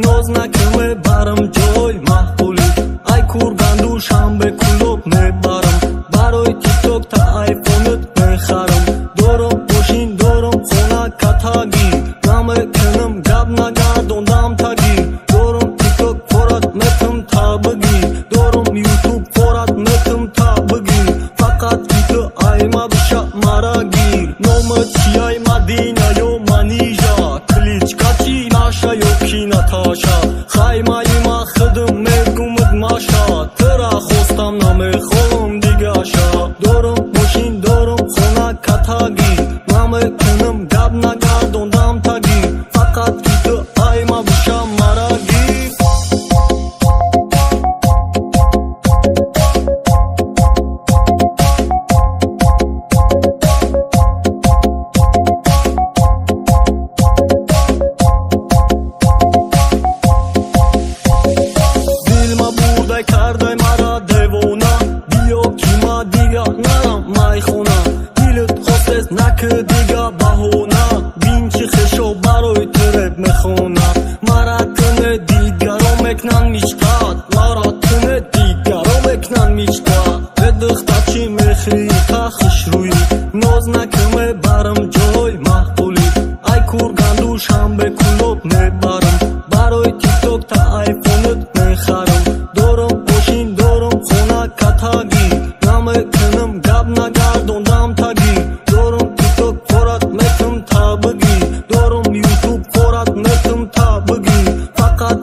Ноз накиме барам ҷой маҳқулӣ. Ай Курганду шанбе Кӯлоб мебарам. Барои тикток та айфонат мехарам. Дорам мошин, дорам хона катагӣ. Намекунам гап, нагардондам тагӣ. Дорам тикток форат метам та бигӣ. Дорам ютуб форат метам та бигӣ. Фақат ки ту айма биша мара гир. Номат чияй, Мадина ё Манижа? Кличка чи, Маша ё ки Наташа? Хаймаи ма худам мегумад Маша. Тура хостам, намехоҳам дигаша. Дорам мошин, дорам хона катагӣ. Намекунам гап, нагардондам тагӣ. Фақат ки ту айма биша мара гир. Дилма бурдай, кардай мара девона. Биё ки ма дига нарам майхона. Дилат хостест, наки дига баҳона. Бин чи хешо барои ту реп мехона. Мара туне дигаро мекунанд мичқат. Мара туне дигаро мекунанд мичқат. Э духтар, чӣ мехӯрӣ та хушрӯӣ? Ноз накиме барам ҷой маҳқулӣ. Ай Курганду шанбе Кӯлоб мебарам. Барои тикток та айфонат мехарам. Дорам мошин, дорам хона катагӣ. Намекунам гап, нагардондам тагӣ. Дорам тикток форат метам та бигӣ. Дорам ютуб форат метам та бигӣ. Фақат